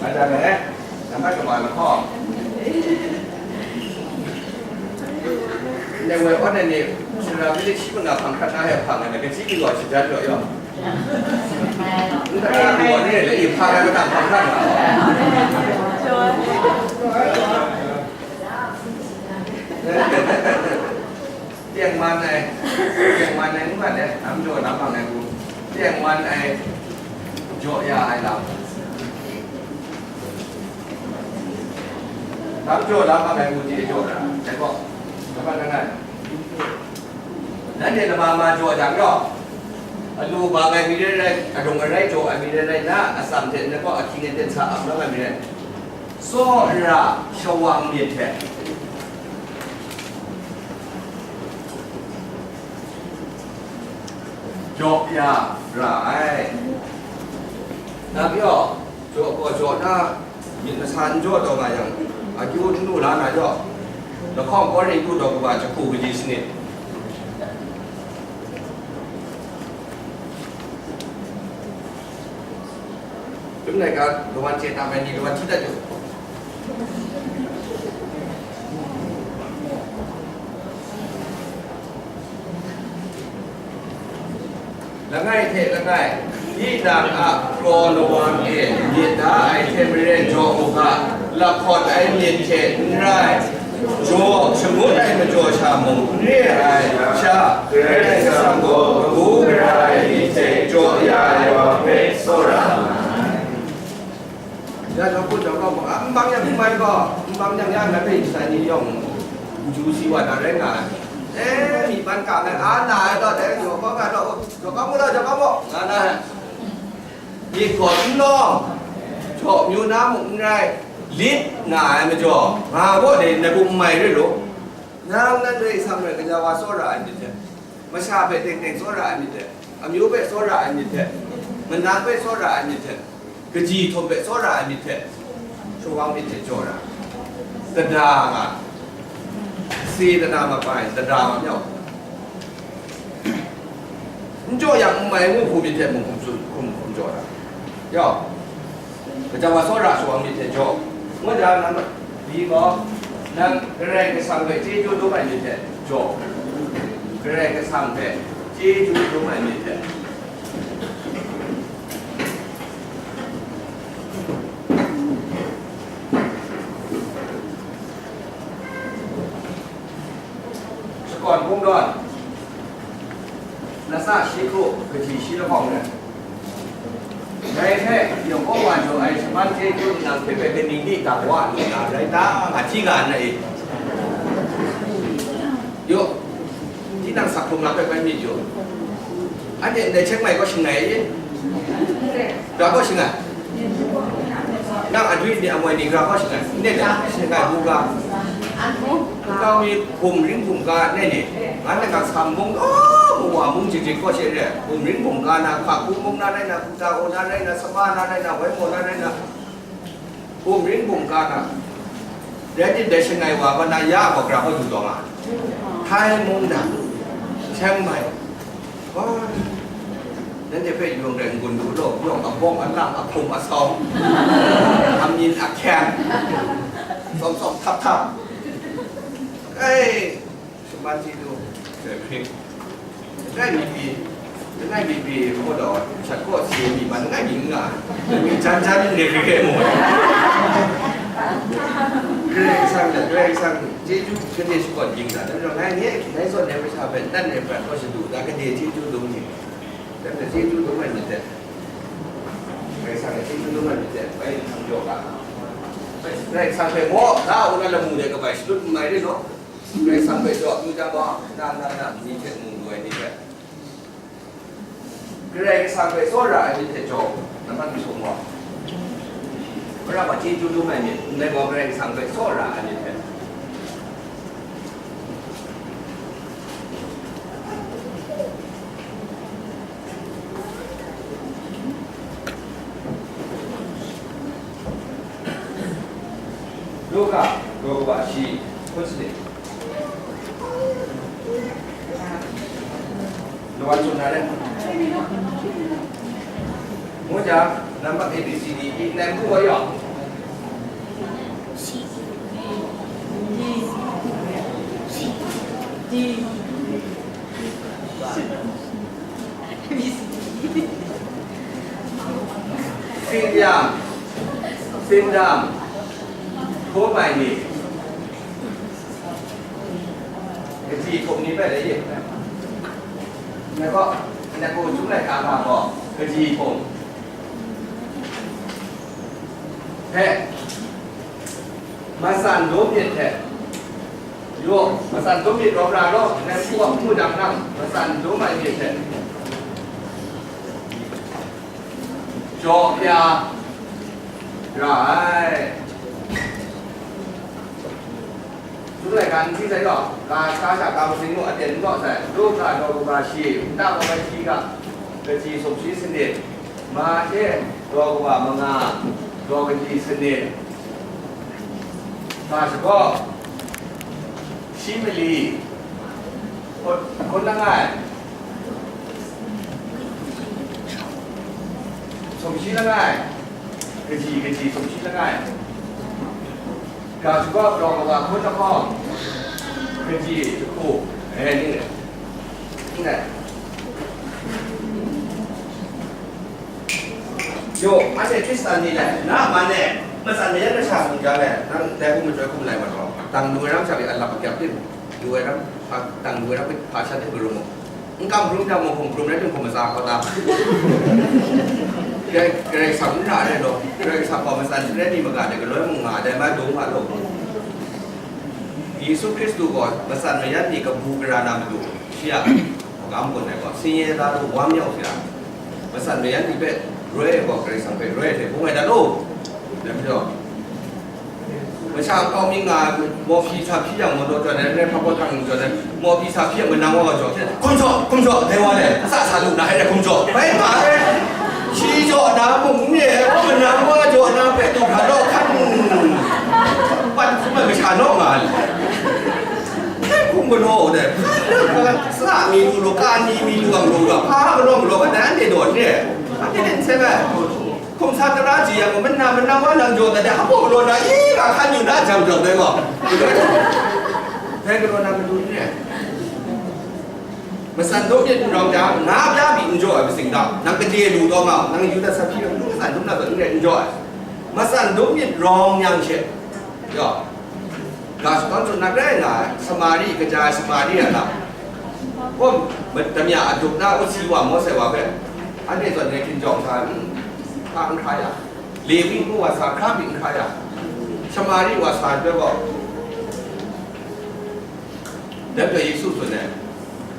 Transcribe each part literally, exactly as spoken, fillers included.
Aja me, nambat kaba lahkawng. Ndai woi awn ai ni, sara mili shi manga hpang hkrat na he hpang ai, kaji ki gaw shajan jaw yaw. Nta na gaw ni le, i hpang ai mata hpang hkrat na. Tengman ai, tengman ai n mat ai, lam jaw lam bang ai hku, tengman ai jaw ya ai lam. Lam jaw lam bang ai hku chye jaw na, dai gaw, nambat langai. Nanhte lama ma jaw jang gaw, alu bang ai mi rai rai, adung arai jaw ai mi rai rai na, atsam hte ngai gaw ahkying aten sa ap lang ai mi rai. Tsawra shawang myit hte jaw ya ra ai. Nang gaw jaw gaw jaw na, myit masa n jaw taw nga yang, akyu n lu la na jaw, lahkawng Korinhtu daw kaba jahku kaji sanit. Chyum laika, lawan chye tam ai ni, lawan chye dat yu. Langai hte langai, tinang a kraw lawang e myit da ai hte maren jaw u ga, lahkawt ai myit hte n rai, jaw shangun ai majaw sha mung n re ai sha, Karai Kasang gaw kabu gara ai ni hte jaw ya ai wa hpe tsawra nga ai. Ya, jaw hku jaw kau mu, a, n bang yang n mai gaw, n bang yang ya, ngai hpe shatai ni yawng n ju si wa na rai nga ai. E, myi man ka ngai, a na ai gaw, dai jaw kau nga gaw, jaw kau mu law, jaw kau mu, nga na ai. Myit gaw n lawng, jaw amyu na mung n rai, lit nga ai majaw, nga gaw dai, ngai hpe n mai rai law. Nang nan rai sang rai, kaja wa tsawra ai myit hte, masha hpe teng teng tsawra ai myit hte, amyu hpe tsawra ai myit hte, manang hpe tsawra ai myit hte, kaji htum hpe tsawra ai myit hte, shawang myit hte jaw ra, tada nga, se tada mapai, tada ma myau, n jaw yang n mai ngu hku myit hte mung hkum tsun, hkum, hkum jaw ra. Yawng, kaja wa tsawra shawang myit hte jaw. Ngut jang, nang, li gaw, nang Karai Kasang hpe chyeju dum ai myit hte jaw. Karai Kasang hpe chyeju dum ai myit hte. Shakawn Kungdawn, latsa shi hku, kaji shi lahkawng rai. Dai hpe, Yehowa jaw ai shaman chyeju nang hpe bai kaning di dang wa lu na rai ta, nga hti ga nna e. Yaw, tinang sak hkrung lap ai bai myit yaw. Anhte ndai Chiang Mai kaw shangai e? Gara kaw shangai? Nang adwi ni amwai ni gara kaw shangai? N-, n-, shangai, buga. Nkau mi hkum ring hkum ga, ne ni? Ngan nang ga Sam mung, oh, Mawa mung jik jik kaw she re. Hkum ring hkum ga na, Hkaku mung na rai na, Buda o na rai na, Sama na rai na, Wai mo na rai na. Bum ring bum ga na, rai timung, dai shangai wa, wa na ya gaw, gara hkawt du taw nga, Htai mung na, Chiang Mai, oh, nanhte hpe yawng rai n-gun lu law, yawng abawng alang, ahkum asau, amyin ahkyang, sawm sawm htap htap, ai, Shaman chyeju, hkrit. Langai mi pyi, langai mi pyi, ngu law, shat kaw si mi man langai mi n nga. Langai mi jan jan n re hkrit hkrit mu. Karai Kasang, Karai Kasang chyeju gade shakawn ging ga, dai majaw ngai nye, ngai zawn ai masha hpe, nat ai prat kaw shadu, da gade chyeju dum ni. Dai majaw chyeju dum ai myit hte, Karai Kasang chyeju dum ai myit hte, bai n hkang jaw ga. Karai Kasang hpe maw, da, wuna lamu de kabai shalut n mai rai law. Karai Kasang hpe jaw, yu jang gaw, na, na, na, ni hte mu lu ai ni hpe. Karai Kasang hpe tsawra ai myit hte jaw, nambat masum gaw, Mara ma chyeju dum ai myit, ndai gaw Karai Kasang hpe tsawra ai myit hte. Luka, Luka shi, hpun sanit. Lawan tsun na le. Ngu jang, nambat A B C D E nai hku wa yawng. Sin yang, sin dam, hkrum ai ni, kaji hkum ni hpe lai yin. Ngai gaw, ngai gaw, Chyum laika ga gaw, kaji hkum hpe matsan dum myit hte, yo, matsan dum myit rawt ra law, ngai hku a hku dang nang, matsan dum ai myit hte jaw ya ra ai. Chyum laika n hti sai gaw, ka sha sha ka masin nu aten n gaw sai, Luka daw kawa shi, nta gaw bai shi ga, kaji sumshi sanit, Mahte daw kawa manga, daw kaji sanit, ga shakaw, shi mali, hkun, hkun langai, sumshi langai, kaji, kaji, sumshi langai. Ga shakaw, daw kawa hkun lahkawng, kaji jahku, eh, ni, ni. Yo, anhte Hkristan ni le, na man e, matsan mayan masha mung jang e, nang dai hkum majoi hkum lai mat gaw, dang lu ai ram sha pyi alap akyap tim, lu ai ram, a, dang lu ai ram hpa sha tim karum mu. N kam hkrum jang mung hkum hkrum rai tim hkum matsa hkaw ta. Karai, Karai Kasang n ra ai law, Karai Kasang gaw matsan n rai mi maga de galoi mung nga ai dai, mai dung nga law. Yesu Hkristu gaw matsan mayan ni kabu gara na matu, shi a magam gawn ai gaw, sin ye da lu wam yau sha, matsan mayan ni hpe roi ai gaw, Karai Kasang hpe roi ai hte bung ai dat law. Dai majaw, masha nkau mi nga ai, mawhpyi sa hpyi yang, mawdaw jawn ai, n rai hpa hpaw hkrang jawn ai, mawhpyi sa hpyi yang, manang wa wa jaw hte, hkum jaw, hkum jaw, dai wa le, sa sa lu na, hai rai hkum jaw, bai nga ai. Shi jaw na mung n re ai, manang wa jaw na hpe du hkra law hkan, pat hkum ai masha naw nga ai. Hkai hkum galaw de, sa mi lu law, ka ni mi lu ang lu ga, hpa galaw galaw ga, dai anhte daw n re ai. Anhte hte n seng ai. Hkum sa tara ji yang, mana, mana wa nang jaw dat ai, hpa galaw na, i, ga hkan yu na, jam jaw dai gaw. Dai galaw na matu n re ai. Matsan dum myit n rawng jang, nga bya mi n jaw ai masing dang, nang gade lu taw nga, nang yu dat sa hpyi, nang matsan dum na zawn n re, n jaw ai. Matsan dum myit rawng yang she, yaw, ga shakawn tsun na grai nga ai, Samari, kaja ai Samari a lam, hkum, damya adup na, u si wa, Mawsai wa hpe, anhte zawn ngai hkinjawng sa, n, hkra n hkra ya, Lewi ngu wa sa hkra myit n hkra ya, Samari wa sa ai hpe gaw, Dai majaw Yesu tsun ai,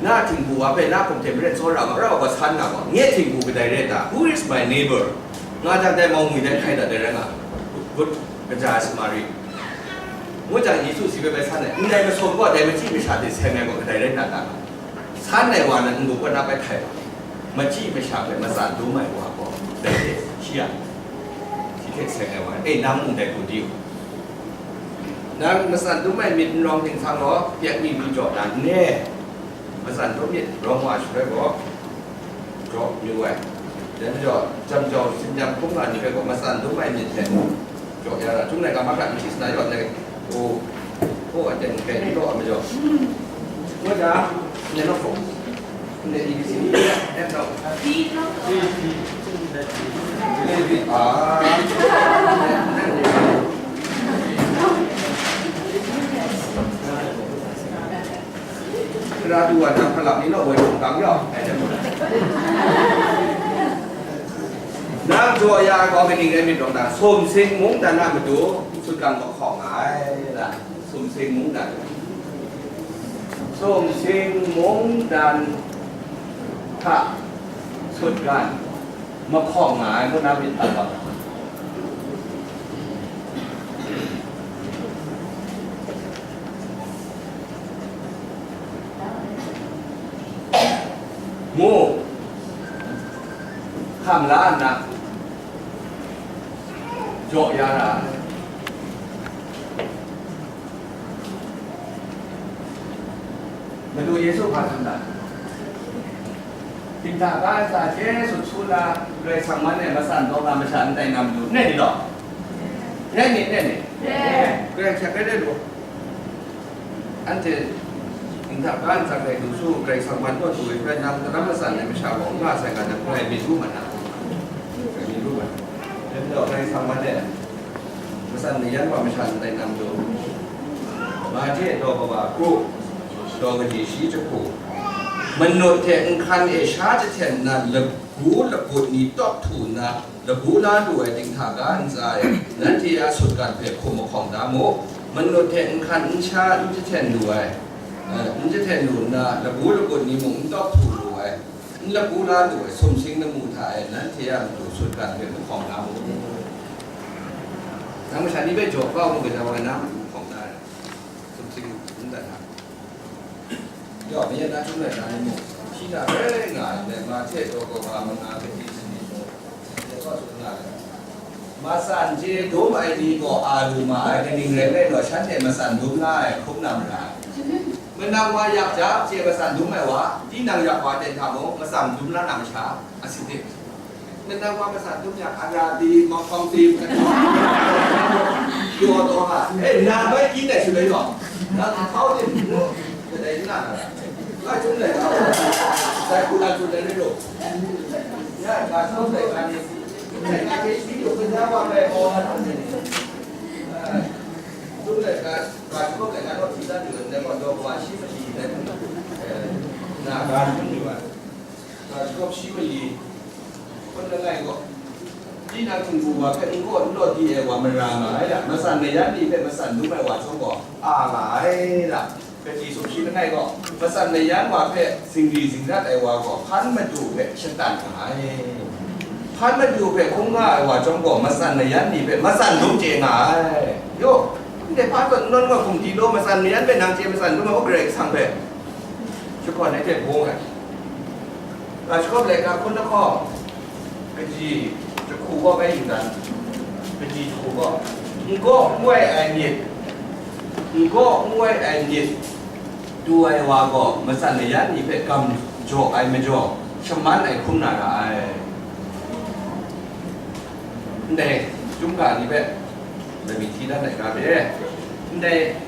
na htingbu wa hpe na hkum hte maren tsawra ma, rau wa san nga gaw, nye htingbu kadai rai ta? Who is my neighbor? Nga jang dai mau ngwi dai hkai dat dai rai nga, gut kaja ai Samari. Ngu jang Yesu shi hpe bai san ai, ndai masum gaw dai machyi masha hte seng ai gaw kadai rai nna ta nga? San ai wa nan n-gu kaw na bai hkai wa, machyi masha hpe matsan dum ai wa gaw, dai hte shi a, shi hte seng ai wa, e, nang mung dai hku di u. Nang matsan dum ai myit n rawng ting hkang gaw, pyak mi mi jaw na n re? Matsan dum myit rawng wa shaloi gaw, jaw yu ai. Dai majaw, jam jau, sin jam hkrum nga ni hpe gaw, matsan dum ai myit hte jaw ya ra, Chyum laika mahkra n hti sa na yaw, ndai, o, o, a ten kai n law ai majaw, ngut ga, ndai nawk hkum, ndai A B C D, F nawk, C, C, C, C, D, D, ah. Tara du wa jang, hkalak ni naw woi hkungkang yaw, ai jang. Nang jaw ya ai gaw kaning rai myit rawng ta? Sumsing mungdan a matu sutgan mahkawng nga ai, la, sumsing mungdan. Sumsing mungdan hta sutgan mahkawng nga ai, ngu na myit hta gaw. Mu, hkam la nna, jaw ya ra ai. Madu Yesu hpa tsun da? Dinghta ga ai sa hte sut su na, Karai Kasang man e matsan taw na masha n tai na matu, n rai ni law? Rai ni, n rai ni? Karai hte rai rai lu. Anhte dinghta ga ntsa hkrai du su, Karai Kasang man kaw du ai hpe, nang daram matsan ai masha gaw n nga sai nga jang, Karai myit lu mat na. Karai myit lu mat. Dai majaw Karai Kasang man e, matsan mayan wa masha ndai nang du. Mahte daw kaba kru, daw kaji shi jahku. Manut hte nhkan e sha jahten nna, lagu lagut ni tawk htu nna, lagu la lu ai dinghta ga ntsa e, nanhte a sutgan hpe hkum mahkawng da mu. Manut hte nhkan n sha n jahten lu ai, eh, n jahten lu nna, lagu lagut ni mung n tawk htu lu ai, n lagu la lu ai sumsing lamu hta e, nanhte a matu sutgan hpe mahkawng da mu. Nang masha ni hpe jaw kau mu gaja wa, nang mahkawng da ai sumsing n dat na. Yawng, mayan na htum rai na ni mung, hpyi na rai nga ai, Mahte daw kaba manga kaji sanit mung, dai gaw tsun nga ai. Matsan chye dum ai ni gaw a lu ma ai, kaning rai nme law, shanhte matsan dum la ai hkrum na mara ai. Manang wa yak jang, chye matsan dum ai wa, tinang yak wa ten hta mung, matsan dum la na masha, a sin de. Nang wa matsan dum yang, ara di, mahkawng di, pyaw taw nga. Eh, nang bai kyin dai shaloi gaw, nang hkau di, kadai n na na. Nga chyum dai, dai hku na chyum dai rai lu. Ya, ga shawng dai ga ni, dai ga hte shi lu kaja wa bai gaw na htam de ni. Eh, chyum dai ga, ga shawng dai ga naw hti dan lu, dai gaw daw wa shi ma li dai hku, eh, na ga shawng lu ai. Ga shakawp shi mali, hpun langai gaw, tinang htingbu wa hpe n gaw n law di ai wa mara nga ai la, matsan mayan ni hpe matsan dum ai wa chyawm gaw, a nga ai la, kaji sumshi langai gaw, matsan mayan wa hpe zingri zingrat ai wa gaw, hpan madu hpe shatan nga ai. Hpan madu hpe hkrum nga ai wa chyawm gaw, matsan mayan ni hpe matsan dum chye nga ai. Yo, ndai hpa zawn n nawn gaw, hkum di law, matsan mayan hpe nang chye matsan dum ai, Karai Kasang hpe. Shakawn ai hte bung ai. Ga shakawp laika hkun lahkawng, kaji jahku gaw bai yu dan, kaji jahku gaw, n gaw n wai ai myit, n gaw n wai ai myit du ai wa gaw, matsan mayan ni hpe gam jaw ai majaw, shaman ai hkrum na ra ai. Ndai, chyum ga ni hpe, lami hti dan ai ga hpe, ndai,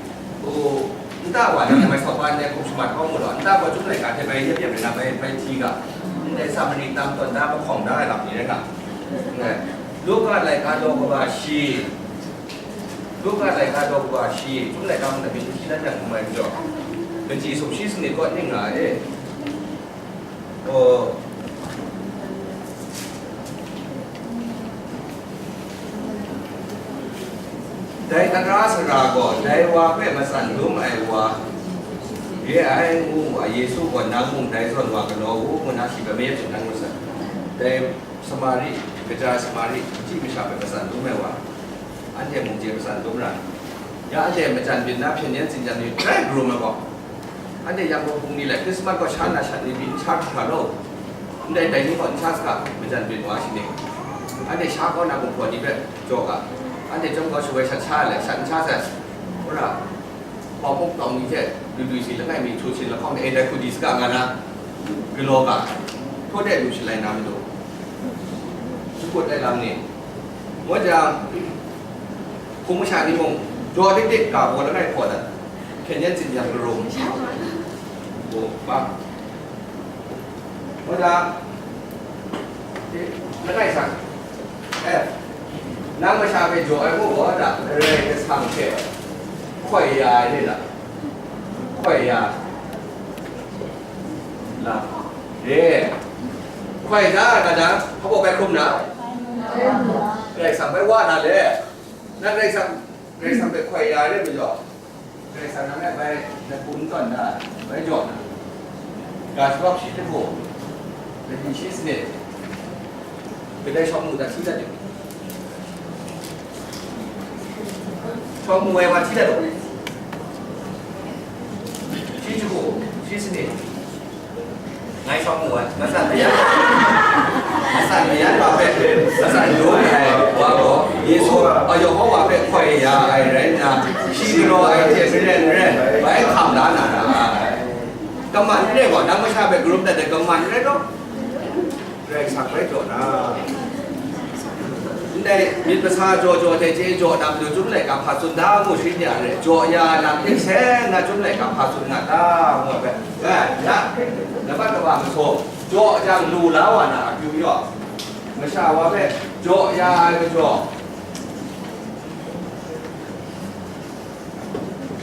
o, nta wa na mai sau ba ndai hkum shamat kau mu law, nta gaw chyum laika hte bai yep yep rai na bai, bai hti ga, ndai Samari tam tawn da mahkawng da ai lam ni rai nga, ndai, Luka laika daw kaba shi, Luka laika daw kaba shi, chyum laika mung lami hti dan yang hkum ai majaw, kaji sumshi sanit kaw ning nga e. Oh. Dai tara sara gaw, dai wa hpe matsan dum ai wa re ai, ngu mu ai, Yesu gaw, "Nang mung dai zawn wa galaw u," ngu na shi hpe mayep shingkang ngut sai. Dai Samari, kaja Samari, Hkristu masha hpe matsan dum ai wa, anhte mung chye matsan dum ra. Ya anhte majan byin na hpyen yen tsin-yan ni grai karum ai gaw, anhte Yangon hpung ni le Krismas gaw sha na shat ni pyi n sha hkra law, ndai dai ni gaw n sha saga, majan byin wa shi ni, anhte sha kau na gumhpraw ni hpe jaw ga, anhte chyawm kau shawoi shat sha ai le, shat n sha sai, wora, bawng muk tawng ni hte, dwi dwi si langai mi, htu sin lahkawng ni, e dai hku di saga nga na, galaw ga, htaw de lu shalai na matu, shakut ai lam ni, Ngut jang, hpung masha ni mung, jaw dik dik ga gaw langai hkaw dat, hpyen yen tsin yang karum. Gaw, bang. Ngut jang, langai sang, eh, nang masha hpe jaw ai gaw gaw da, Karai Kasang hte hkoi ya ai ni da, hkoi ya. Lam. Re. Hkoi da ai ga da, hpa baw bai hkrum na? Karai Kasang bai wa na le. Na Karai Kasang, Karai Kasang hpe hkoi ya re majaw, Karai Kasang nang e bai na hkum tawn da, bai jaw na. Ga shawng shi hte hku, na hpyi shi sanit. Kadai shawng mu dat, shi dat yu. Shawng mu ai wa hti dat u. Shi jahku, shi sanit. Ngai shawng mu ai. Matsan mayan. Matsan mayan wa hpe, matsan dum ai wa gaw, Yesu, a, Yehowa hpe hkoi ya ai rai nna, shi galaw ai hte maren maren, bai hkam la na ra ai. Kaman n rai gaw, nang masha hpe karum dat ai kaman n rai law. Karai Kasang bai jaw na, n Myit masa jaw jaw hte chye jaw na majaw, chyum laika hpa tsun da ngu sharin ya re, jaw ya na hte seng na chyum laika hpa tsun nga ta ngu ai hpe, eh, ya, nambat kaba masawng, jaw jang lu la wa na akyu yaw, masha wa hpe jaw ya ai majaw,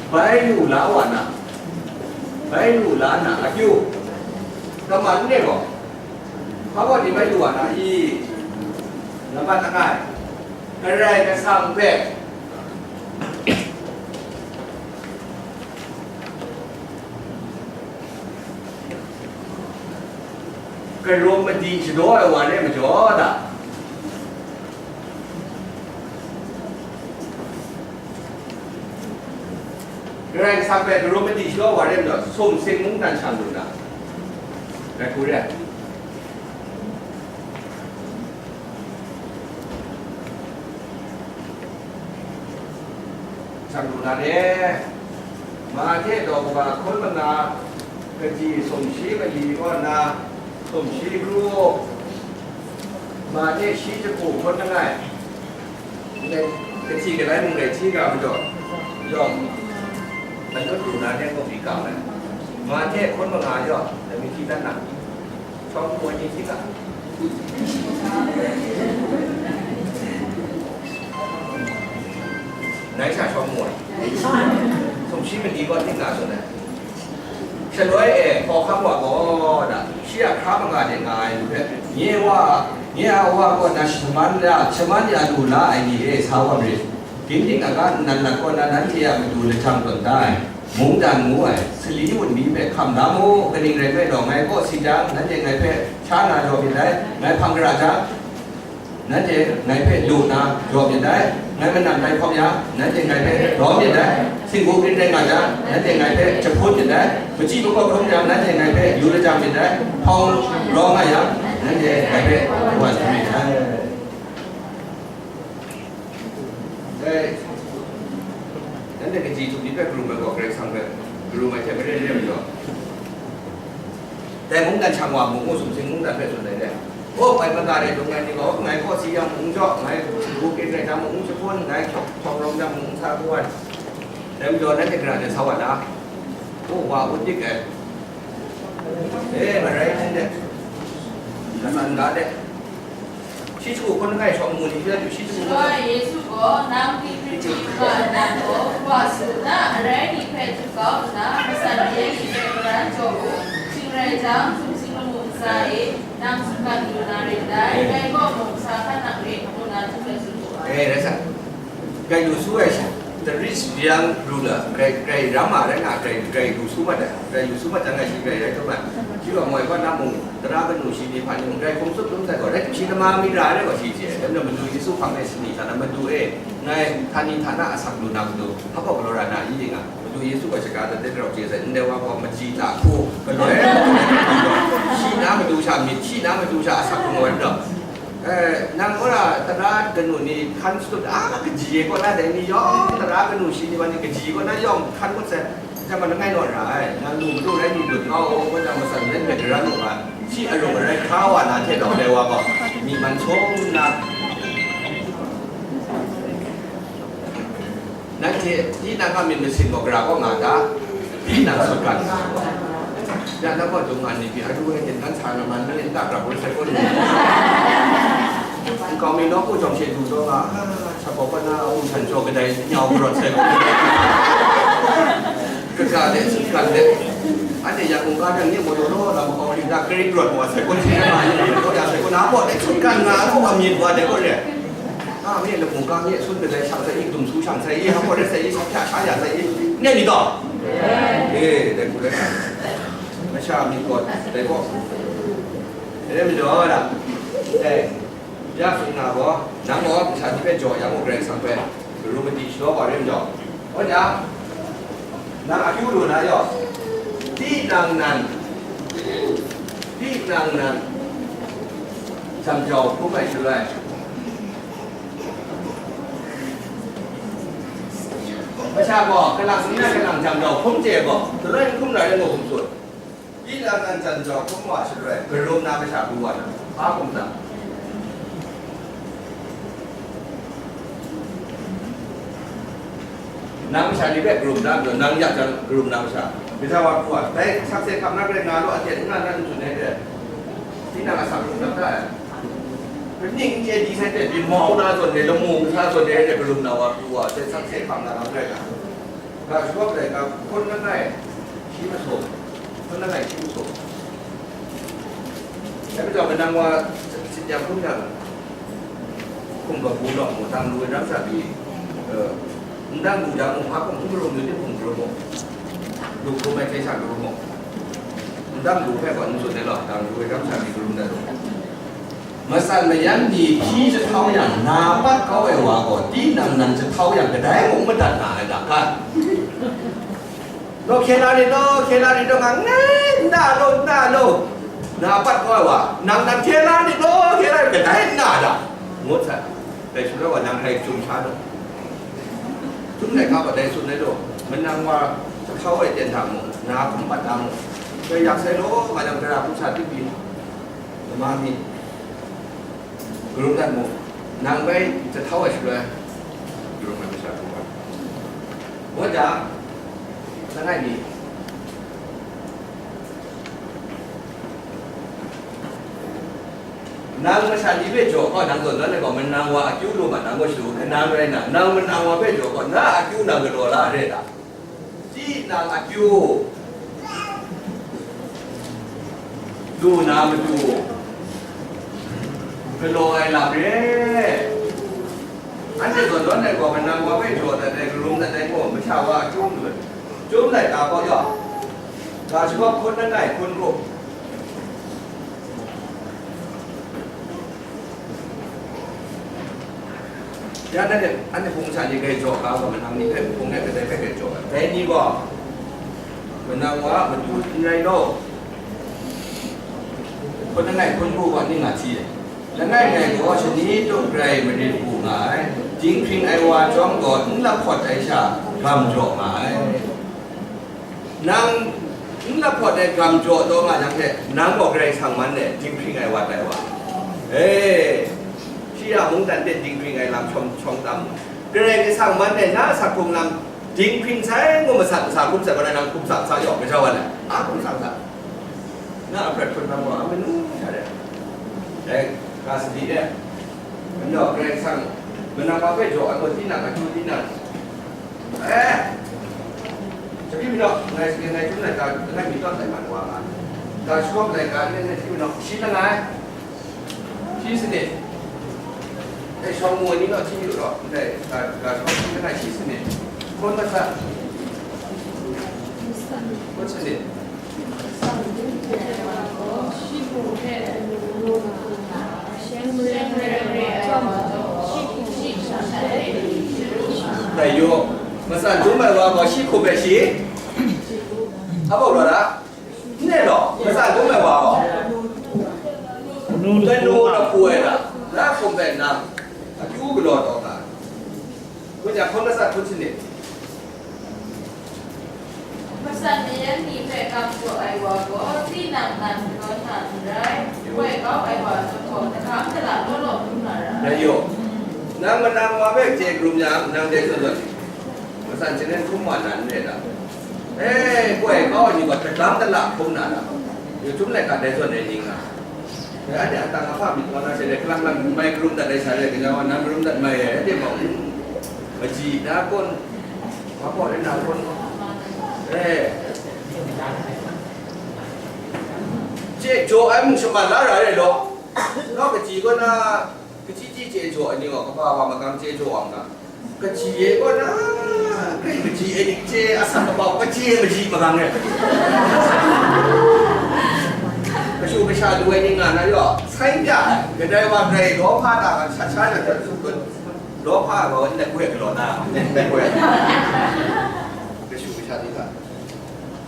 bai lu la wa na, bai lu la na akyu, kaman n re gaw, hpa gaw ni bai lu wa na i? Nambat langai, Karai Kasang hpe karum madi shadaw ai wa re majaw da. Karai Kasang hpe karum madi shadaw ai wa re majaw, sumsing mungdan shang lu na, rai hku re ai. Shang lu na re, Mahte daw kaba hkun manga, kaji sumshi mali kaw nna, sumshi kru, Mahte shi jahku hkun langai, ndai kahti kadai mung rai hti ga majaw, yawng anut lu na re, ngu pyi kau ai. Mahte hkun manga yawng, dai mi hti dan na. Shawng mu ai ni hti ga? Ngai sha shawng mu ai. Sumshi mali gaw hting na tsun ai. Shaloi e, hkawhkam wa gaw, da, shi a hkra manga de nga ai ni hpe, nye wa, nye a wa kaw na shaman ya, shaman ya lu la ai ni e, sa wa marit. Ginding aga nnan lat kaw na nanhte a matu lajang tawn da ai, mungdan ngu ai, sali wunmi hpe hkam da mu, kaning rai nme law, ngai kawsi jang, nanhte ngai hpe sha na jaw myit dai, ngai hpang gara jang, nanhte ngai hpe lu na jaw myit dai, ngai manan tai hkawm yang, nanhte ngai hpe rawm myit dai, htingbu kring rai nga jang, nanhte ngai hpe jahpun myit dai, machyi makawp hkrum jang, nanhte ngai hpe yu lajang myit dai, hpawng rawng nga yang, nanhte ngai hpe wan myit dai. Dai, nanhte kaji htum ni hpe karum ai gaw, Karai Kasang hpe karum ai hte maren re ai majaw, dai mungdan shang wa mu, ngu sumsing mungdan hpe tsun ai re. O, ngai mada re dung ai ni gaw, ngai kawsi yang mung jaw, ngai bu kit rai jang mung jahpun, ngai hkyawk hkyawk rawng jang mung sa ku ai. Dai majaw, nanhte gara de sa wa na? O, wa un dik ai. E, marai hten de, latsan ga de. Shi jahku hkun langai shawng mu ni hpe du, shi jahku hkun. Shaloi Yesu gaw, "Nang dingri hpyi nga nna gaw, wa su u ta? Arai ni hpe htuk kau nna, matsan re ai ni hpe garan jaw u, shing rai jang, sumsing lamu ntsa e, nang sutgan lu na rai ndai, dai gaw mung sa hkan nang re," ngu na htum let tsun wu ai. E, rai sa. Grai lu su ai sha, the rich young ruler, grai, grai ram ma rai nga, grai, grai lu su mat ai, grai lu su mat jang, grai shi grai rai taw mat. Shi gaw moi kaw na mung, tara kanu shi ni hpa ni mung, grai hkum tsup dum sai gaw, rai tim shi nama mi ra ai rai gaw shi chye ai. Dai majaw Madu Yesu hpang de shani hta na, Madu e, ngai htani htana asak lu na matu, hpa gaw galaw ra na i nga? Madu Yesu gaw shaga dat de rau chye sai, ndai wa gaw machyi la hku, galoi, shi na matu sha, myit shi na matu sha asak lu nga ai rai. Eh, nang gaw na tara kanu ni hkan shatup, a, kaji ai kaw na dai ni yawng, tara kanu shi ni wa ni kaji ai kaw na yawng hkan ngut sai, chyam ma langai naw ra ai, nang lu madu rai ni lut kau, kaw jang matsan rai hpe garan u ga, shi arung arai hkra wa na hte rau dai wa gaw, myi man sung nna, Nanhte tinang a myit masin gaw gara kaw nga ta? Tinang sutgan nga gaw. Ya, nang gaw dung nga ni pyi, a du ai gintan sa na man ni, nta grap woi sai kun ni. Nkau mi nawku jawng she du taw nga, a, sa gaw pa na, a wun htan jaw kadai nyau karawt sai kun ni. Kaga de, sutgan de. Anhte ya mungga jang nye maw law law lam makau ring ta, kring rawt wa sai kun ni, ma ni, kaw ya sai kun, a baw de sutgan nga, a baw wa myit wa de kaw re. A, nye lamu ga nye sun kadai shang sai i, kadum su shang sai i, hpa rai sai i, sa hpya sha ya sai i, nye ni taw? E, dai hku rai nga. Masha myit gaw dai gaw. Dai majaw na, dai, ya tsun na gaw, nang gaw masha ni hpe jaw yang gaw, Karai Kasang hpe karum madi shadaw wa rai majaw. Kaw jang, nang akyu lu na yaw, tinang nan, tinang nan, jam jau hkrum ai shaloi, masha gaw, kalang ni na kalang jam jau hkrum chye gaw, galoi n hkrum rai ngu hkrum tsun. Tinang nan jam jau hkrum wa shaloi, karum na masha pru wa na, hpa hkrum na? Nang masha ni hpe karum da majaw, nang yak jang karum na masha, kaja wa pru ai, dai sakse hkam na rai nga law, aten n nga na n tsun ai hte, tinang a sak hkrum na hta ai? Kaning n chye di sai hte, byin mau na zawn e, lamu kasa zawn e, hte karum na wa pru wa, dai sakse hkam na lam rai nga. Ga shawp ai ga hkawn langai shi masum, hkawn langai shi masum. Dai majaw, manang wa sit ya hkrum yang, hkum kabu lawng mu, dang lu ai ram sha pyi, eh, n dang lu dang mu, hpa hkum hkum rum lu, tinghkum rum mu, lu hkum ai hte sha rum mu, n dang lu hpe gaw n tsun ai law, dang lu ai ram sha pyi rum dat lu. Matsan mayan ni hpyi jahtau yang, na pat kau ai wa gaw, tinang nan jahtau yang, kadai mung madat na ai da, kan? Law, hkye la rit law, hkye la rit law, nga ngai n na law, n na law, na pat kau ai wa, nang nan hkye la rit law, hkye la rit, kadai n na da, ngut sai. Dai shaloi wa, nang hkrai jum sha law. Jum ai ga gaw dai tsun ai law, manang wa jahtau ai ten hta mung, na hkum pat na mung, dai yak sai law, nga yang, dara hkum sa tip pyi, lama mi. Karum dat mu, nang bai jahtau ai shaloi, karum ai masha hkrum ai. Ngut da, langai mi, nang masha ni hpe jaw gaw, nang zawn zawn ai gaw, manang wa akyu lu ma, nang gaw shadu hkrai na rai na, nang manang wa hpe jaw gaw, na akyu nang galaw la re ta? Tinang akyu lu na matu galaw ai lam re. Anhte zawn zawn ai gaw, manang wa hpe jaw dat ai, karum dat ai gaw, masha wa akyu lu ai. Chyum laika gaw yaw, ga shagawp hkawn langai hkawn ru. Ya, nanhte, anhte hpung masha ni grai jaw ga gaw, manang ni hpe hpung ai kadai hpe grai jaw ai. Dai ni gaw, manang wa a matu n rai law, hkawn langai hkawn ru gaw, ning a hti ai. Langai ngai gaw, shani tup rai marit wu nga ai, dinghpring ai wa chyawm gaw, n lahpawt ai sha gam jaw nga ai. Nang n lahpawt ai gam jaw taw nga jang hte, nang gaw Karai Kasang man e dinghpring ai wa tai wa. E, shi a mungdan hte dinghpring ai lam shawng, shawng tam mu. Karai Kasang man e na a sak hkrung lam dinghpring sai ngu masat masa hkrum sai, kaw rai nang hkum sa sa yaw, gaja wan ai. A hkum sa sa. Na a prat hkrum lam gaw, a manu sha de. Dai, ga sadi de. Majaw, Karai Kasang, manang wa hpe jaw ai gaw, tinang, akyu tinang. Eh! Chyeju mi naw, ngai, ngai, ngai, ngai, ngai, ngai mi tawn dai man wa nga. Ga shawng ai ga, ngai, ngai, chyeju mi naw, shi langai. Shi sanit. Eh, shawng mu ni naw, chyeju mi naw, ngai, ga, ga shawng shi langai, shi sanit. Hkawn masat. Hkawn sanit. Dai yu, matsan dum ai wa gaw shi hkum hpe shi? A bau law da? N rai law, matsan dum ai wa gaw? Lanu lapu ai da, na hkum hpe nang akyu galaw taw nga. Ngut jang, hkawn masat hkun sanit. Matsan mayan ni hpe gam jaw ai wa gaw, tinang nan galaw na n rai, woi kau ai wa zawn gaw, daga dala law law hkrum na ra ai. Dai yu, nang manang wa hpe chye hkrum yang, nang dai zawn zawn, matsan shanen hkrum wa na n rai ta? E, woi kau ai ni gaw, daga dala hkrum na ra. Yu, chyum laika dai zawn ai ni nga. Dai, anhte a tang a hpa myit wa na sha le, kalang lang n mai karum dat ai sha le, kaja wa nang karum dat mai ai, anhte mung, maji na kun, ma hpaw rai na kun, e, chye jaw ai mung shaman la ra ai law, nau kaji kaw na, kaji ji chye jaw ai ni gaw, kaba wa magang chye jaw ai nga. Kaji e kaw na, kai kaji e ni chye asak kabau, kaji e maji magang e. Kashu kasha lu ai ni nga na yaw, sai bya, kadai wa grai lawhpa ta, sha sha na, sha su kun, lawhpa gaw, n na goi galaw na, n na goi. Kashu kasha ni ga.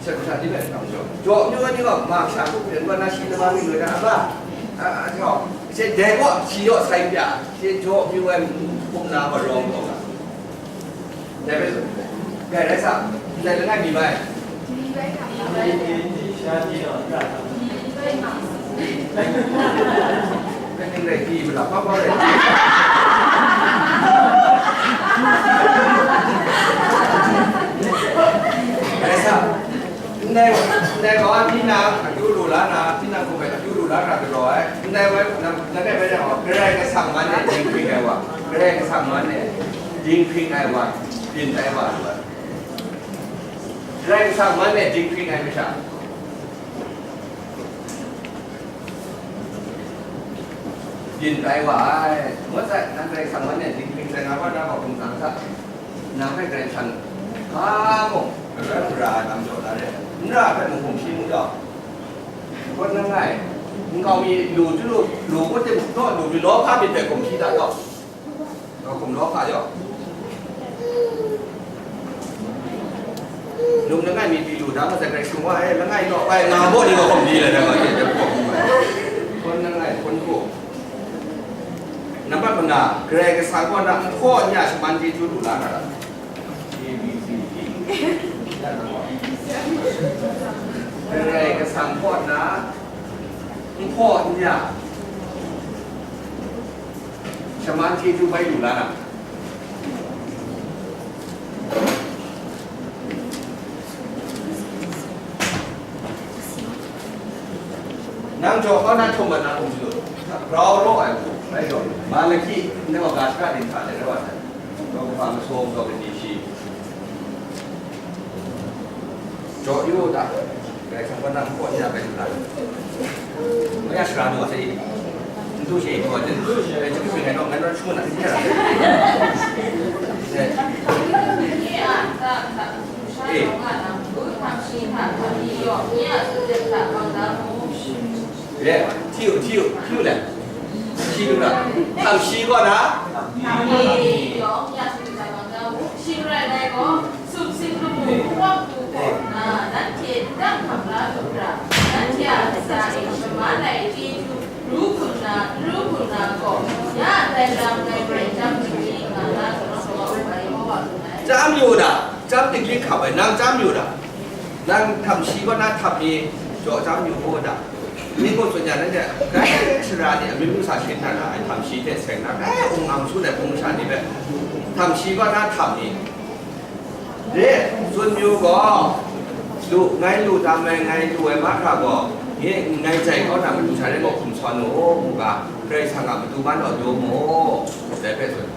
Sha kasha ni hpe shang jaw, jaw amyu ai ni gaw, ma kasha hku hpyen wa na, shi lama mi loi na, a ba? A, a, jaw, she dai gaw, shi yaw sai bya, she jaw amyu ai hkum na gaw rawng taw ga. Dai bai, dai rai sa, ndai langai mi bai. Kaning rai pyi ma la, pa pa rai. Dai gaw, tinang akyu lu la na, tinang hku hpe akyu lu la na galaw ai. Ndai bai, na, na dai bai yang gaw, Karai Kasang man e dinghpring ai wa, Karai Kasang man e dinghpring ai wa, byin ai wa, Karai Kasang man e dinghpring ai masha. Byin tai wa ai. Ngut sai, nang Karai Kasang man e dinghpring sai nga wa na hkawhkung hta, nang hpe Karai Kasang hpa mung, n ra ai lam jaw na re ai, n ra ai hpe mung hkum shi mu jaw. Hkawt nang ngai, nkau mi lu chyu lu, lu kut tim naw lu mi law hpa myit hpe hkum shi da jaw. Hkum law hpa jaw. Num langai mi pyi lu da masat, Karai Kasang wa e, langai law bai nga baw ni gaw hkum di la da, ga de de hkum. Hkun langai, hkun hku. Nambat manga, Karai Kasang kaw na n hkaw n ya shaman chyeju lu la na ra. A B C D. Karai Kasang kaw na n hkaw n ya shaman chyeju bai lu la na. Nang jaw kau na htum mat na hkum shadu, grau raw ai hku, rai jaw, Malaki, ndai wa ga shaka din hta de rai wa sai, jaw kaba masawng, jaw kani shi, jaw yu u ta, Karai Kasang kaw na hkaw n ya bai lu la. Bai ya shara nu wa sai, n du shi, n du wa, n du shi, n du shi, ngai naw, ngai naw, shu na, n du shi. Eh. Re, hti u, hti u, hti u le. Hti u na. Htam shi kaw na? Chyam yu u da, chyam dingli hkap ai, nang chyam yu u da. Nang htam shi kaw na htam mi jaw chyam yu u da. Myit maw tsun ya, nanhte grai sara ni a myit maw sa shin na ra ai htam shi hte seng na, grai ung ang sut ai hpung masha ni hpe htam shi kaw na htam mi. De, tsun yu gaw, lu, ngai lu tam ai, ngai lu ai mahkra gaw, nye ngai jai kau na matu sha rai gaw hkum sawn u, mu ga, Karai Kasang a matu ban awt yu mu, dai hpe tsun.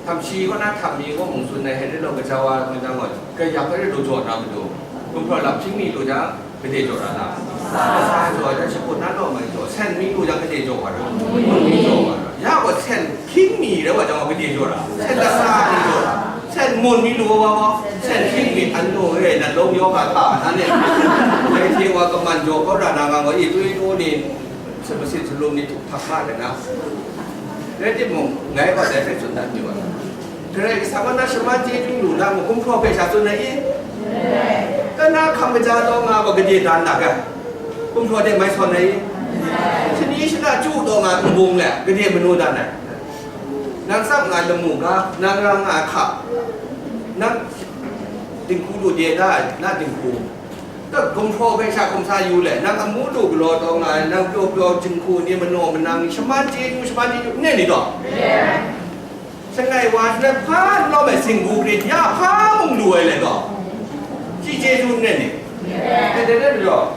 Htam shi kaw na htam mi gaw mung tsun ai, Henry law kaja wa, kaja wa, kai yak ai lu jaw na matu, gumhpraw lam hkying mi lu jang, gade jaw ra ta? Lasa jaw ai, dan shaput na law mai jaw, sen mi lu jang, gade jaw wa ra? Mun mi jaw wa ra. Ya gaw sen hkying mi rai wa jang gaw, gade jaw ra? Sen lasa mi jaw ra? Sen mun mi lu wa gaw, sen hkying mi, an lu e, nat lawng yaw ga hta, na ne? Dai hte wa kaman jaw kau ra na nga gaw, e, tui nu ni, sa masit salum ni htuk htak ma de na. Rai timung, ngai gaw dai hpe tsun dat yu ai. Karai Kasang kaw na shaman chyeju lu na mu, gumhpraw hpe sha tsun ai i? Kana hkam kaja taw nga gaw gade dan na ga? Gumhpraw de mai sawn ai i? Shani shana chyu taw nga nbung le gade manu dan ai? Nang tsap nga ai lamu ga, nang ra nga ai hka, nang dinghku lu de da ai, na dinghku. Gumhpraw hpe sha hkum sa yu le, nang amu lu galaw taw nga ai, nang pyaw pyaw jinghku ni, manaw manang ni, shaman chyeju, shaman chyeju, n nen ni taw? Langai wa hte hpa n lawm ai singgu grit ya hpa mung lu ai le gaw, shi chyeju n nen ni? Dai, dai, dai, dai,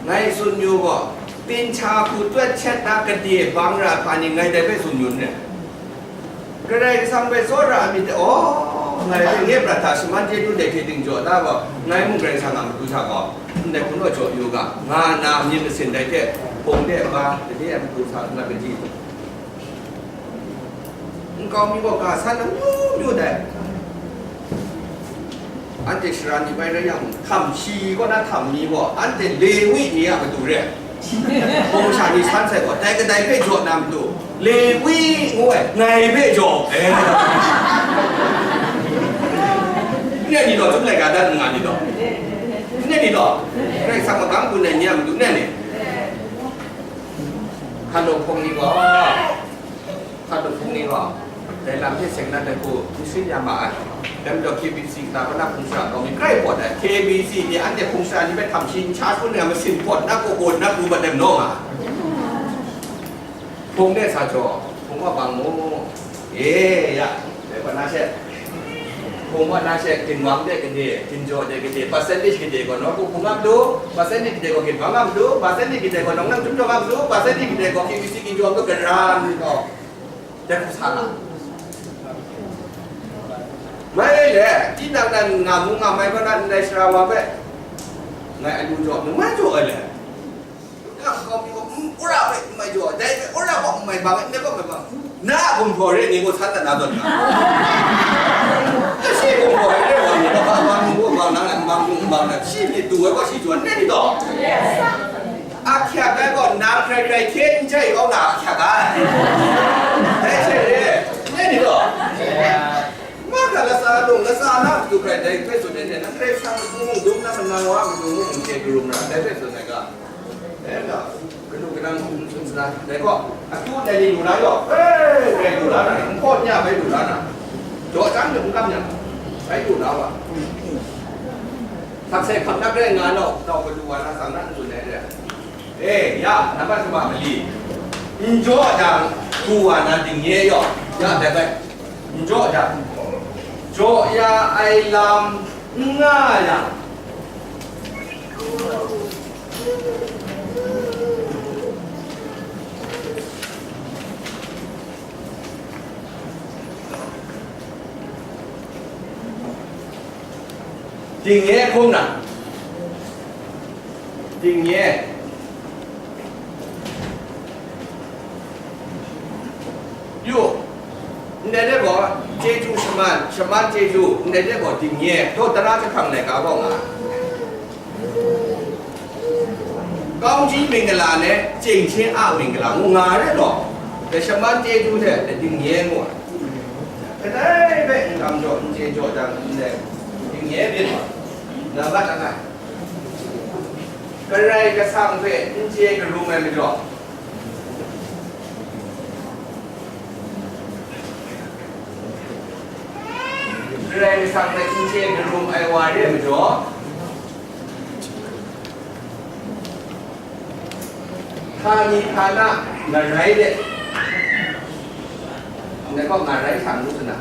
ngai tsun yu gaw, dinghta hku twet shet na gade bang ra ai hpa ni ngai dai hpe tsun yu n ren. Karai Kasang hpe tsawra ai myit dai, aw, ngai hpe nye prat hta shaman chyeju dai hte dingjaw da gaw, ngai mung Karai Kasang a matu hta gaw, ndai hku naw jaw yu ga, nga nna myit masin dai hte, hpung de ba, gade ai matu hta n lat kaji, nkau mi gaw ga san amyu myu dai. Anhte sara ni bai rai yang, htam shi kaw na htam mi gaw, anhte Lewi ni a matu re ai. Hpung masha ni san sai gaw, dai kadai hpe jaw na matu, Lewi ngu ai, ngai hpe jaw, eh. N rai ni taw, Chyum laika dan n nga ni taw? N rai ni taw? Karai Kasang magam gun ai ni a matu n rai ni? Hkan law hpung ni gaw, Hkan law hpung ni gaw, dai lam hte seng na dai hku n sin ya ma ai. Dai majaw K B C kata hpung sara kau mi grai pawt ai. K B C ni anhte hpung sara ni hpe htam shi n sha hkun nga masin pawt na ku, awn na ku, mat nem naw nga ai. Hpung de sa jaw, hpung wa bang mu. E, ya, dai pawt na she. Hpung wa na she ginwang de gade, ginjaw de gade, percentage gade gaw nawku hpung a malu, percentage gade gaw ginwang a malu, percentage gade gaw nawng nang chyum jawng a malu, percentage gade gaw Q B C ginjaw a malu, karan gaw, dai hku sa nga. Mai le, tinang nan nga mu nga mai, kaw na ndai sara wa hpe, ngai alu jaw, nang mai jaw ai le. Nang gaw mi gaw, mm, ora bai n mai jaw, dai bai ora gaw n mai bang, n mai gaw mai bang. Na a gumhpraw re ni gaw san na na tawn nga. Shi gumhpraw re re wa ni gaw, bang bang gaw bang na, bang bang bang na, shi myit du ai gaw shi jaw n re ni taw? Ahkyak ai gaw nang hkrai hkrai hkye n jai kau na ahkyak ai. Dai hte re, n re ni taw? Ma ga latsa lung, latsa na matu hkrai dai hpe tsun ai hte, nang Karai Kasang matu mung dum na, manang wa matu mung n hte karum na, dai hpe tsun ai ga. Dai nga, kanu kanang hkum tsun sara, dai gaw, akyu ndai ni lu na yaw, e, grai lu la na, n hpaw n ya bai lu la na, jaw chyang de n kam yang, bai lu la wa. Hkak sai hkak nak rai nga nau, nau galu wa na tsang na n tsun ai de. E, ya, nambat kaba mali. N jaw jang, du wa na dingnye yaw, ya, dai bai. N jaw jang, jaw ya ai lam n nga yang, Dingnye hkum na, dingnye. Yu, ndai de gaw, chyeju shaman, shaman chyeju, ndai de gaw dingnye, daw tara jahprang laika gaw nga. Kaungji mingala le, chyenghte a mingala ngu nga re law, dai shaman chyeju hte dingnye ngu ai. Kadai bai n kam jaw, n chye jaw jang, ndai dingnye myit wa, nambat langai. Karai Kasang hpe n chye karum ai majaw, Karai Kasang hpe n chye karum ai wa re ai majaw, htani htana ngarai de, ndai gaw ngarai hta ngu sa na.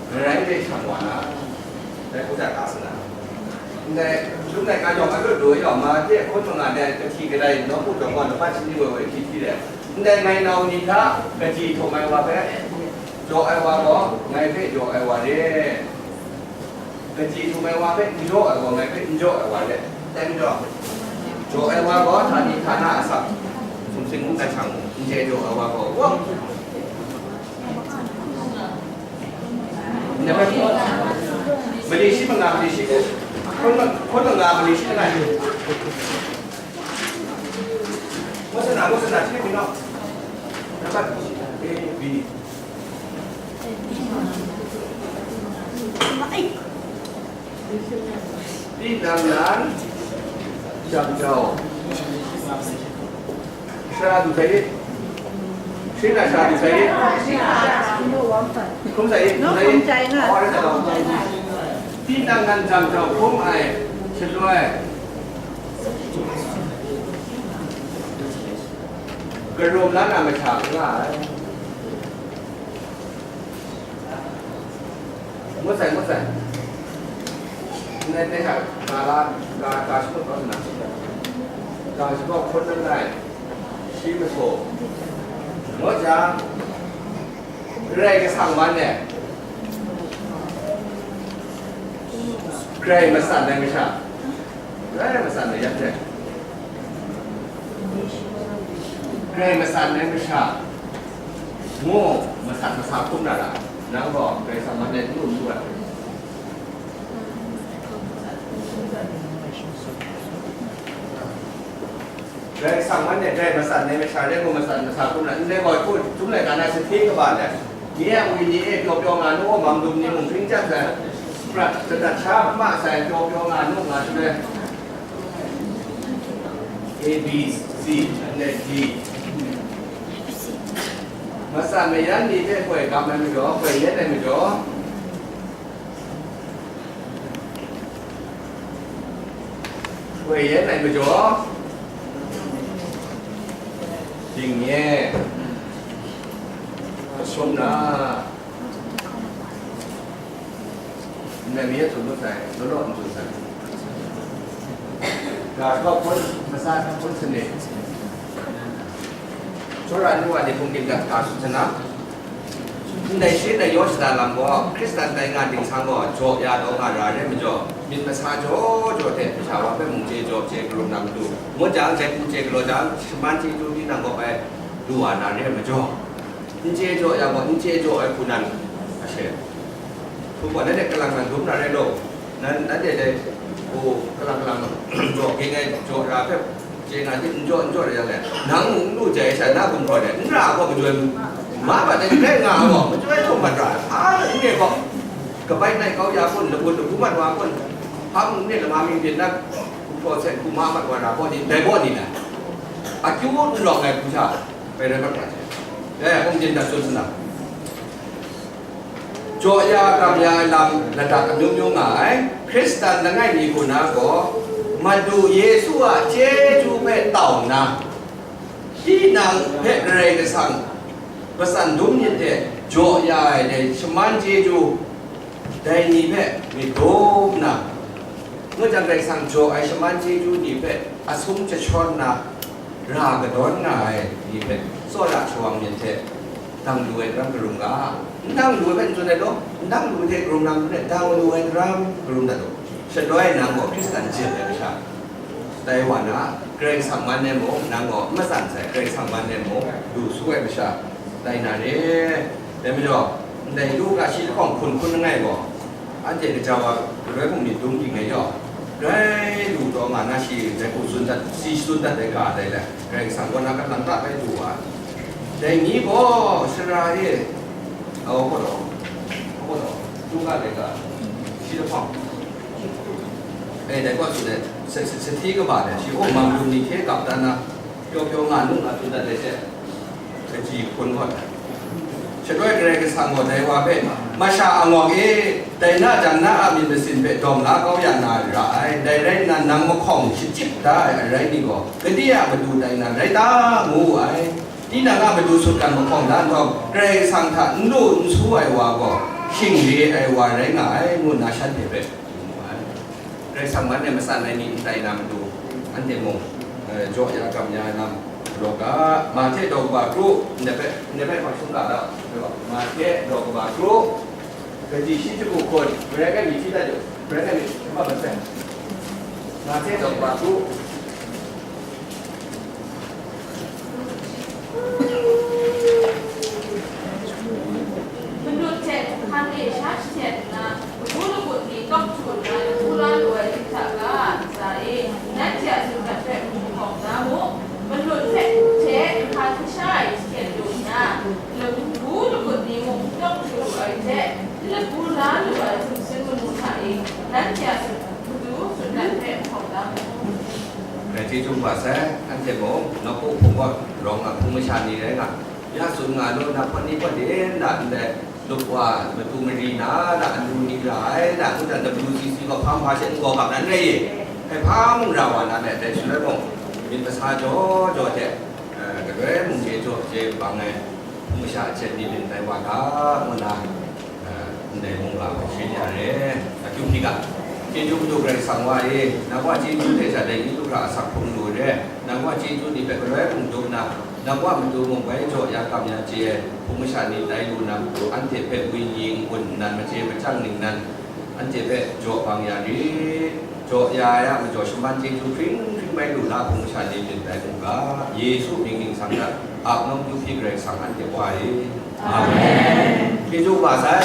Ngarai hpe shang wa na, dai hku dat ga sa na. Ndai, lung laika yawng a lut lu yawng, ma hte hkun manga dai kahti kadai, nawku jawng gaw laban shani woi woi hti hti dai. Ndai ngai nau ni hta kaji htum ai wa hpe jaw ai wa gaw, ngai hpe jaw ai wa re. Kaji htum ai wa hpe n jaw ai gaw, ngai hpe n jaw ai wa re. Dai majaw, jaw ai wa gaw, htani htana asak, sumsing mung dan shang, n chye jaw ai wa gaw, wa. Mali shi manga, mali shi, hkun ma-, hkun manga, mali shi langai. Ngut sa na, ngut sa na, shi ni naw. Nambat A, B. Tinang nan jam jau. Sara du sai i? Shi na sara du sai i? Hkrum sai i? Hkrum sai i? Hkrum sai i? Tinang nan jam jau hkrum ai shaloi, karum la na masha n nga ai. Ngut sai, ngut sai. Ndai, ndai hta, ga la, ga, ga shangut kau nna, ga shangut hkun langai, shi masaw. Ngut jang, Karai Kasang man e, Karai masan ai masha, Karai masan ai yan hte, Karai masan ai masha, ngu, masat masa hkrum na ra, nang gaw Karai Kasang man e n lu n lu ai. Karai Kasang man e, Karai masan ai masha rai gaw, masat masa hkrum na, ndai gaw, hku, chyum laika na sahte kaba let, nye a wenyi e pyaw pyaw nga nu, mam dum ni mung hpring chyat sai, prat shadat sha ma sai, pyaw pyaw nga nu, nga shaloi, A, B, C, and then D. Masat mayan ni hpe hkoi gam ai majaw, hkoi yen ai majaw, hkoi yen ai majaw, dingnye. Sum na, ndai mi e tsun mat sai, law law n tsun sai. Ga shawp hpun, masa hpun sane. Tsawra ai wa ni hpung gindat ga tsun sana. Ndai shi ndai yaw shada lam gaw, Hkristan tai nga ding sang gaw, jaw ya taw nga ra re majaw, myit masa jaw jaw hte, masha wa hpe mung chye jaw chye karum na matu, ngut jang, jai hku chye galaw jang, shaman chyeju tinang gaw bai, lu wa na re majaw, n chye jaw ya gaw, n chye jaw ai hku nan, ashe. Hku gaw, nanhte kalang lang dum na rai law, nan, nanhte dai, o, kalang kalang jaw ging ai jaw ra hpe, chye nga hte n jaw, n jaw rai yang le, nang mung n lu jai sha, na gumhpraw de, n ra gaw majoi ma mat ai, rai nga gaw, majoi hkum mat ra, hpa mung n re gaw, kabai nai kau ya kun, lagun lagu mat wa kun, hpa mung n re lama ming byin na, gumhpraw hte hku ma mat wa ra gaw ni, dai gaw ni na, akyu n rawng ai hku sha, bai rai mat ra hte. E, hkum jen dat tsun sana. Jaw ya, kam ya ai lam ladak amyu myu nga ai. Hkristan langai mi hku na gaw, Madu Yesu a chyeju hpe tau nna, tinang hpe Karai Kasang matsan dum myit hte jaw ya ai dai shaman chyeju, dai ni hpe myit dum nna, ngut jang Karai Kasang jaw ai shaman chyeju ni hpe asum jashawn nna, ra kadawn nga ai ni hpe tsawra shawang myit hte, dang lu ai daram karum ga. N dang lu ai hpe n tsun ai law, n dang lu hte karum na n tsun ai, dang lu ai daram karum dat u. Shaloi nang gaw Hkristan jet ai masha, dai wa na, Karai Kasang man ai mung, nang gaw n matsan sai, Karai Kasang man ai mung, lu su ai masha, tai na re. Dai majaw, ndai Luka shi lahkawng hkun hkun langai gaw, anhte kaja wa galoi hpung myit dum ting ai yawng, grai lu taw nga na shi dai hku tsun dat, si tsun dat ai ga dai le, Karai Kasang kaw na kan lang ta bai du wa. Dai ni gaw sara e, aw, gaw daw, aw, gaw daw, Luka dai ga, shi lahkawng, e, dai gaw tsun ai, sa, sa, sahti kaba dai, shi, oh, mang dum ni hte gap dan na, pyaw pyaw nga nu nga tsun dat ai hte, kaji hkun gaw ai. Shaloi Karai Kasang gaw dai wa hpe, masha angawk e, dai na jang na a myit masin hpe dawng la kau ya na ra ai, dai rai nna, nang mahkawng shachyip da ai arai ni gaw, gade a matu tai na rai ta, ngu wu ai. Tinang a matu sutgan mahkawng da nhtawm, Karai Kasang hta n lu n su ai wa gaw, shing re ai wa rai nga ai, ngu nna shanhte hpe, Karai Kasang man e matsan ai ni n tai na matu, anhte mung, eh, jaw ya kam ya ai lam, raw ga, Mahte daw kaba kru, ndai hpe, ndai hpe hpa sung ga da, Mahte daw kaba kru, kaji shi jahku hkun, Karai Kasang myit hti dat yu, Karai Kasang myit hti mat sai. Mahte daw kaba kru. Malut hte hkan e sha shahten nna, lagu lagut ni tawk htu nna, lagu la lu ai lit hta ga, ntsa e, nanhte a sumrat hpe hpung hkawm da mu. Malut hpe hte hkan hkasha e shahten lu nna, lagu lagut ni mung tawk htu lu ai hte, lagu la lu ai sumsing lamu hta e, nanhte a sumrat, matu sumrat hpe hpung hkawm da mu. Rai chyeju kaba sai, anhte mung nawku hpung gaw rawng a hpung masha ni rai nga, ya tsun nga lu, na hpawt ni hpawt de nna ndai, luk wa matu mari na, na anu ni ra ai, na ngu jang W C C gaw hpa hpa she n gaw gap nan rai ye. Hpai hpa mung ra wa na let, dai shaloi mung, myit masa jaw jaw hte, eh, galoi mung chye jaw chye bang ai, hpung masha hte myit myit tai wa ga, ngu na, eh, ndai mung ga hpe shin ya re, akyu hpyi ga. Chyeju madu Karai Kasang wa e, nang wa chyeju hte sha dai ni du hkra asak hpung lu re, nang wa chyeju ni hpe galoi mung dum na, nang wa matu mung bai jaw ya kam ya chye ai, hpung masha ni tai lu na matu, anhte hpe wunyi n-gun nnan, machye machyang ningnan, anhte hpe jaw bang ya rit, jaw ya ai a majaw shaman chyeju hkring hkring bai lu na hpung masha ni myit tai mung ga, Yesu mying ningsang hta, ap nawng akyu hpyi Karai Kasang anhte wa e. Amen. Chyeju kaba sai.